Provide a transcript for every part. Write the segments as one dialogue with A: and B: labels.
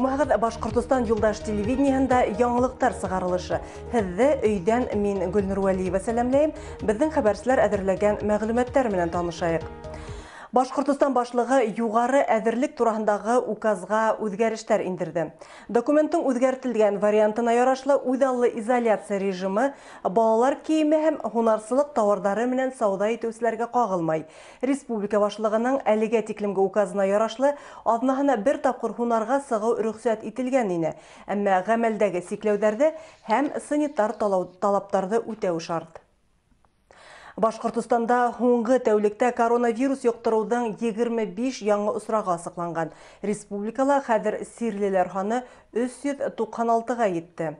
A: Һаумыһығыҙ, Башҡортостан юлдаш телевидениеһында яңылыҡтар сығарылышы. Һеҙҙе өйҙән мин Гөлнур Вәлиева сәләмләйем. Беҙҙең хәбәрселәр әҙерләгән мәғлүмәттәр менән танышайыҡ. Башҡортостан башлығы юғары әҙерлек тураһындағы указға үҙгәрештәр индерҙе. Документтың үҙгәртелгән вариантына ярашлы үҙаллы изоляция режимы балалар кейеме һәм һунарсылыҡ тауарҙары менән сауҙа итеүселәргә ҡағылмай. Республика башлығының әлегә тиклемге указына ярашлы аҙнаһына бер тапҡыр һунарға сығыу рөхсәт ителгән ине. Әммә ғәмәлдәге сикләүҙәрҙе һәм санитар талаптарҙы үтәү шарт. Башҡортостанда һуңғы тәүлектә коронавирус йоҡтороуҙың 25 яңы осрағы асыҡланған. Республикала хәҙер сирлеләр һаны 396-ға етте.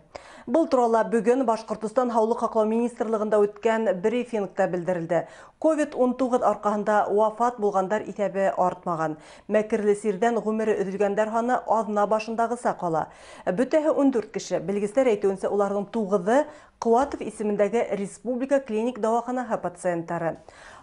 A: Был турала бөгөн Башҡортостан Һаулыҡ һаҡлау министрлығында үткән брифингта белдерелде. COVID-19 арҡаһында вафат булғандар иҫәбе артмаған. Мәкерле сирҙән ғүмере өҙөлгәндәр һаны аҙна башындағыса ҡала. Бөтәһе 14 кеше. Белгестәр әйтеүенсә, уларҙың 9-ы Ҡыуатов исемендәге Республика клиник дауаханаһы пациенттары.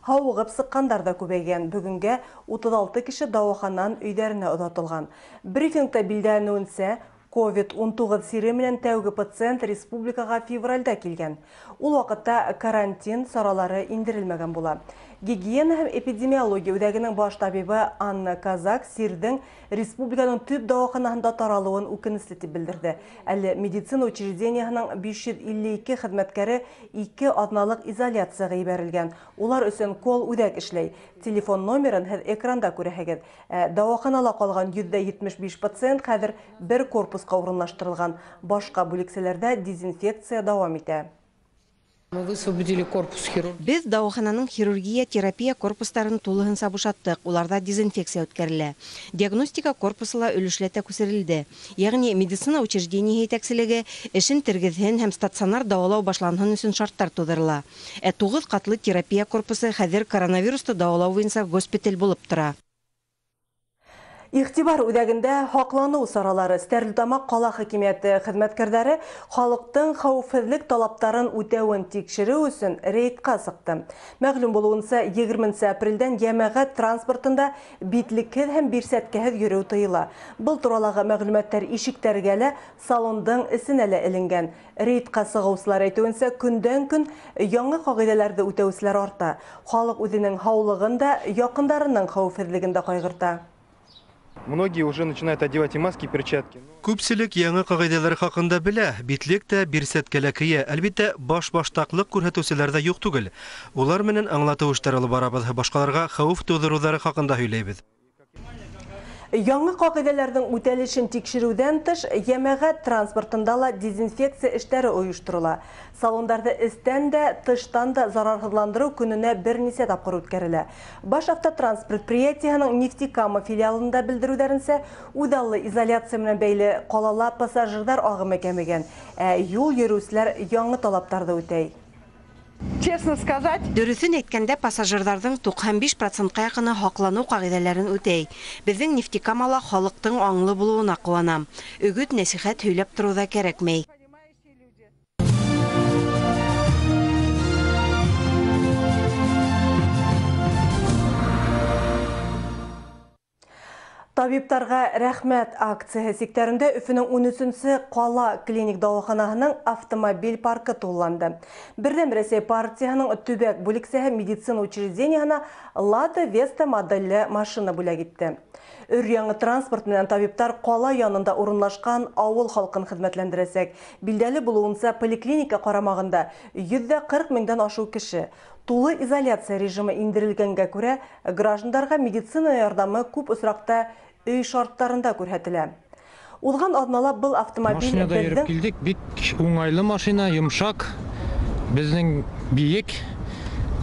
A: Һауығып сыҡҡандар ҙа күбәйгән. Бөгөнгә 36 кеше дауаханан өйҙәренә оҙатылған. Брифингта билдәләнеүенсә, COVID-19 сире менән тәүге пациент республикаға февралдә килгән. Ул ваҡытта карантин саралары индерелмәгән була. Гигиена һәм эпидемиология үҙәгенең баш табибы Анна Казак сирҙең республиканың төп дауаханаһында таралыуын үкенесле тип белдерҙе. Әле медицина учреждениеһының 552 хеҙмәткәре 2 аҙналыҡ изоляцияға ебәрелгән. Улар өсөн кол үҙәк эшләй. Телефон номерын һеҙ экранда күрәһегеҙ. Дауаханала ҡалған 175 пациент хәҙер бер корпусҡа урынлаштырылған. Башҡа бүлексәләрҙә дезинфекция дауам итә.
B: Мы высвободили корпус хирургии.
C: Беҙ дауахананың хирургия, терапия корпустарын тулыһынса бушаттыҡ. Уларҙа дезинфекция үткәрелә. Диагностика корпусы ла өлөшләтә күсерелде. Йәғни медицина учреждениеһы етәкселеге эшен тергеҙһен һәм стационар дауалау башланһын өсөн шарттар тыуҙырыла. Ә 9 ҡатлы терапия корпусы хәҙер коронавирусты дауалау буйынса госпиталь булып тора.
A: Иғтибар үҙәгендә һаҡланыу саралары. Стәрлетамаҡ ҡала хакимиәте хеҙмәткәрҙәре халыҡтың хәүефһеҙлек талаптарын үтәүен тикшереү өсөн рейдҡа сыҡты. Мәғлүм булыуынса, 20 апрелдән йәмәғәт транспортында битлекһеҙ һәм бирсәткәһеҙ йөрөү тыйыла. Был туралағы мәғлүмәттәр ишектәргә лә, салондың эсенә лә эленгән. Рейдҡа сығыусылар әйтеүенсә, көндән-көн яңы ҡағиҙәләрҙе үтәүселәр арта. Халыҡ үҙенең һаулығын да, яҡындарының хәүефһеҙлеген дә ҡайғырта.
D: Многие уже начинают одевать и маски, и перчатки.
E: Күпселек яңы ҡағиҙәләр хаҡында белә, битлек тә, бирсәткә лә кейә. Әлбиттә, баш-баштаҡлыҡ күрһәтеүселәр ҙә юҡ түгел. Улар менән аңлатыу эштәре алып барабыҙ, башҡаларға хәүеф тыуҙырыуҙары хаҡында һөйләйбеҙ.
A: Яңы ҡағиҙәләрҙең үтәлешен тикшереүҙән тыш, йәмәғәт транспортында ла дезинфекция эштәре ойошторола. Салондарҙы эстән дә, тыштан да зарарһыҙландырыу көнөнә бер нисә тапҡыр үткәрелә. Баш автотранс предприятиеһының Нефтекама филиалында белдереүҙәренсә, үҙаллы изоляция менән бәйле ҡалала пассажирҙар ағымы кәмегән, ә юл йөрөүселәр яңы талаптарҙы үтәй.
F: Честно сказать,
C: дөрөҫөн әйткәндә, пассажирҙарҙың 95%-ҡа яҡыны һаҡланыу ҡағиҙәләрен үтәй. Беҙҙең Нефтекамала халыҡтың аңлы булыуына ҡыуанам. Өгөт нәсихәт һөйләп тороу ҙа кәрәкмәй.
A: Табиптарға рәхмәт акцияһы сиктәрендә Өфөнөң 13-нсе ҡала клиник дауаханаһының автомобиль паркы тулланды. Берҙәм Рәсәй партияһының төбәк бүлексәһе медицина учреждениеһына Лада Веста моделле машина бүләк итте. Өр-яңы транспорт менән табиптар ҡала янында урынлашҡан ауыл халҡын хеҙмәтләндерәсәк. Билдәле булыуынса, поликлиника ҡарамағында 140 меңдән ашыу кеше. Тулы изоляция режимы индерелгәнгә күрә, граждандарға медицина ярҙамы күп осраҡта өй шарттарында күрһәтелә. Уҙған аҙнала был автомобиль
G: машинада йөрөп килдек, бик уңайлы машина, йомшаҡ, беҙҙең бейек,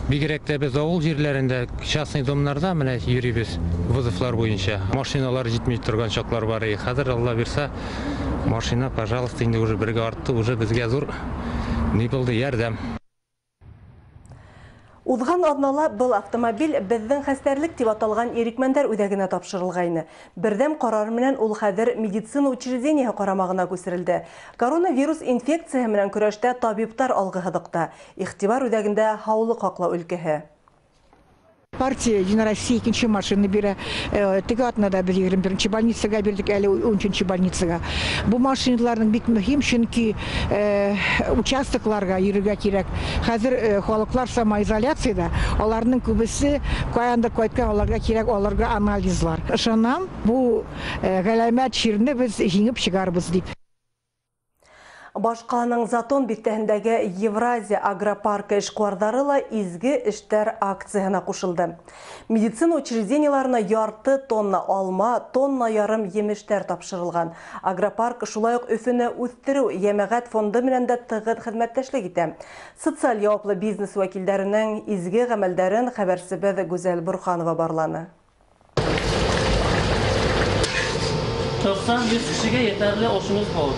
G: бигерәк тә беҙ ауыл ерләрендә, частный домнарҙа менә йөрөйбөҙ вызовлар буйынса. Машиналар етмәй торған чаҡлар бар. Хәҙер Алла бирсә, машина, пожалуйста, инде уже бергә артты, уже беҙгә ҙур ни булды, ярҙам.
A: Уҙған аҙнала был автомобиль беҙҙең хәстәрлек тип аталған ирекмәндәр үҙәгенә тапшырылғайны. Берҙәм ҡарар менән ул хәҙер медицина учреждениеһы ҡарамағына күсерелде. Коронавирус инфекцияһы менән көрәштә табиптар алғы һыҙыҡта. Иғтибар үҙәгендә һаулыҡ һаҡлау өлкәһе.
F: Партия Единая Россия икенче машина бирә. Теге атнада без 21 больницага бирдек, әле 13 больницага. Бу машиналарның бик мөһим, чөнки участокларга йөрергә кирәк. Хәзер халыклар самоизоляциядә, аларның күбесе каяндыр кайткан, аларга кирәк, аларга анализлар. Ышанам, бу галәмәт чирне без җиңеп чыгарбыз дип.
A: Башҡаланың Затон биҫтәһендәге Евразия агропаркы эшҡыуарҙары ла изге эштәр акцияһына ҡушылды. Медицина учреждениеларына ярты тонна алма, тонна ярым емештәр тапшырылған. Агропарк шулай уҡ Өфөнө үҫтереү йәмәғәт фонды менән дә тығыҙ хеҙмәттәшлек итә. Социаль яуаплы бизнес вәкилдәренең изге ғәмәлдәрен хәбәрсебеҙ Гүзәл Бурханова барланы.
H: 90-100 кешегә етәрле ошымыз бар.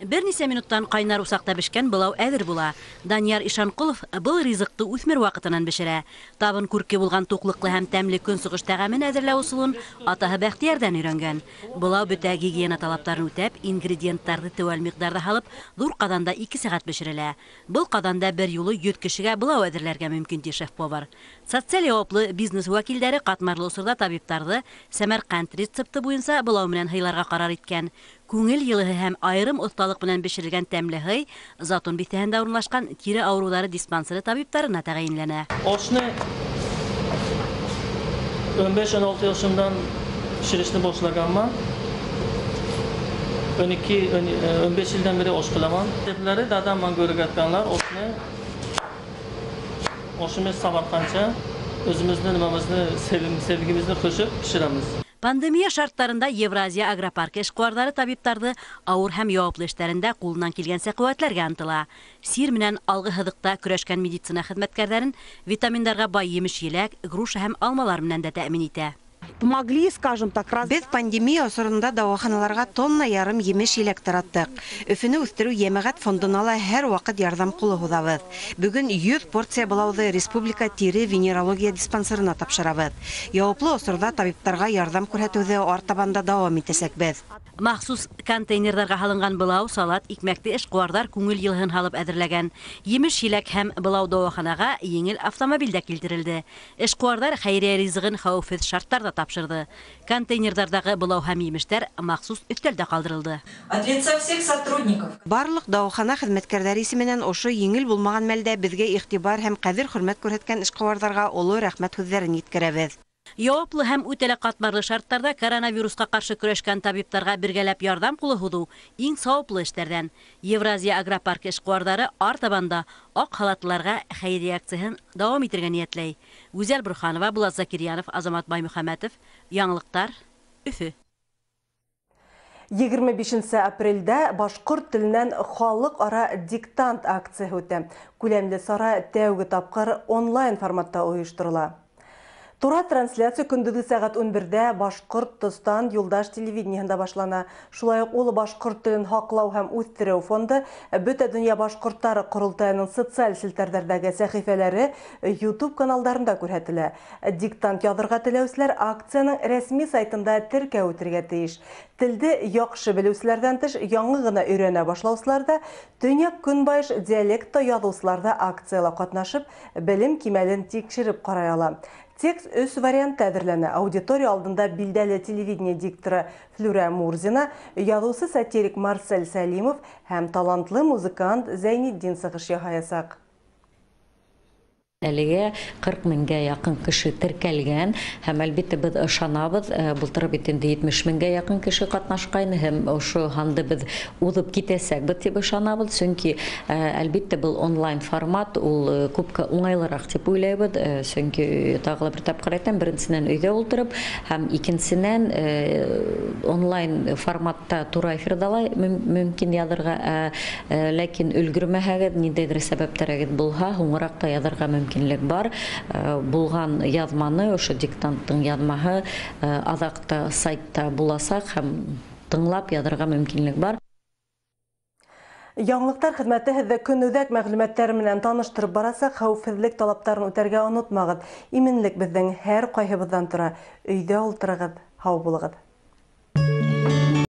I: Бер нисә минуттан ҡайнар усаҡта бешкән былау әҙер була. Данияр Ишанҡолов был ризыҡты үҫмер ваҡытынан бешерә. Табын күрке булған туҡлыҡлы һәм тәмле көнсығыш тәғәмен әҙерләү ысулын атаһы Бәхтиәрҙән өйрәнгән. Былау бөтә гигиена талаптарын үтәп, ингредиенттарҙы теүәл миҡдарҙа һалып, ҙур ҡаҙанда 2 сәғәт бешерелә. Был ҡаҙанда бер юлы 100 кешегә былау әҙерләргә мөмкин, ти шеф-повар. Социаль яуаплы бизнес вәкилдәре ҡатмарлы осорҙа табиптарҙы Сәмәрҡәнд рецепты буйынса былау менән һыйларға ҡарар иткән. Күңел йылыһы һәм айырым оҫталыҡ менән бешерелгән тәмле һый Затон биҫтәһендә урынлашҡан тире ауырыуҙары диспансеры табиптарына тәғәйенләнә.
H: Ошны 15-16 yaşımdan pişirişni boshlaganman. 12-15 yildan beri osh qilaman. Retseptlari dadam menga o'rgatganlar. Oshni oshimiz Samarqandcha o'zimizni nimamizni sevgimizni qo'shib pishiramiz.
I: Пандемия шарттарында Евразия агропаркы эшҡыуарҙары табиптарҙы ауыр һәм яуаплы эштәрендә ҡулынан килгәнсә ҡеүәтләргә ынтыла. Сир менән алғы һыҙыҡта көрәшкән медицина хеҙмәткәрҙәрен витаминдарға бай емеш-еләк, груша һәм алмалар менән дә тәьмин итә.
J: Помогли, скажем так, раз.
C: Беҙ пандемия осоронда дауаханаларға тонна ярым емеш-еләк тараттыҡ. Өфөнө үҫтереү йәмәғәт фондона ла һәр ваҡыт ярҙам ҡулы һуҙабыҙ. Бөгөн 100 порция былауҙы республика тире венерология диспансерына тапшырабыҙ. Яуаплы осорҙа табиптарға ярҙам күрһәтеүҙе артабан да дауам итәсәкбеҙ.
I: Махсус контейнерҙарға һалынған былау, салат, икмәкте эшҡыуарҙар күңел йылыһын һалып әҙерләгән. Емеш-еләк һәм былау дауаханаға еңел автомобилдә килтерелде. Эшҡыуарҙар хәйриә ризығын хәүефһеҙ шарттарҙа тапшырҙы. Контейнерҙарҙағы былау һәм емештәр махсус өҫтәлдә ҡалдырылды.
K: От лица всех сотрудников.
C: Барлыҡ дауахана хеҙмәткәрҙәре исеменән ошо еңел булмаған мәлдә беҙгә иғтибар һәм ҡәҙер-хөрмәт күрһәткән эшҡыуарҙарға оло рәхмәт һүҙҙәрен еткерәбеҙ.
I: Яуаплы һәм үтә лә ҡатмарлы шарттарҙа коронавирусҡа ҡаршы көрәшкән табиптарға бергәләп ярҙам ҡулы һуҙыу иң сауаплы эштәрҙән. Евразия агропаркы эшҡыуарҙары артабан да аҡ халатлыларға хәйриә акцияһын дауам итергә ниәтләй. Гүзәл Бурханова, Булат Закирьянов, Азамат Баймөхәмәтов. Яңылыҡтар, Өфө.
A: 25 апрелдә башҡорт теленән халыҡ-ара диктант акцияһы үтә. Күләмле сара тәүге тапҡыр онлайн форматта ойошторола. Тура трансляция көндөҙгө сәғәт 11-дә Башҡортостан юлдаш телевидениеһында башлана. Шулай уҡ ул башҡорт телен һаҡлау һәм үҫтереү фонды, бөтә донъя башҡорттары ҡоролтайының социаль селтәрҙәрҙәге сәхифәләре, YouTube каналдарында күрһәтелә. Диктант яҙырға теләүселәр акцияның рәсми сайтында теркәү үтергә тейеш. Телде яҡшы белеүселәрҙән тыш яңы ғына өйрәнә башлаусылар ҙа, төньяҡ-көнбайыш диалектта яҙыусылар ҙа акцияла ҡатнашып, белем кимәлен тикшереп ҡарай ала. Текст өс вариантта әҙерләнә. Аудитория алдында билдәле телевидение дикторы Флюрә Мурзина, яҙыусы сатирик Марсель Сәлимов һәм талантлы музыкант Зәйнетдин сығыш яһаясаҡ.
L: Әлегә 40 меңгә яҡын кеше теркәлгән һәм әлбиттә беҙ ышанабыҙ, былтыр бит инде 70 меңгә яҡын кеше ҡатнашҡайны һәм ошо һанды беҙ уҙып китәсәкбеҙ тип ышанабыҙ, сөнки әлбиттә был онлайн формат ул күпкә уңайлыраҡ тип уйлайбыҙ, сөнки тағы ла бер тапҡыр әйтәм, беренсенән өйҙә ултырып һәм икенсенән онлайн форматта тура эфирҙа ла мөмкин яҙырға, ләкин өлгөрмәһәгеҙ, ниндәйҙер сәбәптәрегеҙ булһа, һуңыраҡ та яҙырға мөмкин. Мөмкинлек бар. Булған яҙманы, ошо диктанттың яҙмаһы аҙаҡта сайтта буласаҡ һәм тыңлап яҙырға мөмкинлек бар.
A: Яңылыҡтар хеҙмәте һеҙҙе көнүҙәк мәғлүмәттәр менән таныштырып барасаҡ. Хәүефһеҙлек талаптарын үтәргә онотмағыҙ. Именлек беҙҙең һәр ҡайһыбыҙҙан тора. Өйҙә ултырығыҙ, һау булығыҙ.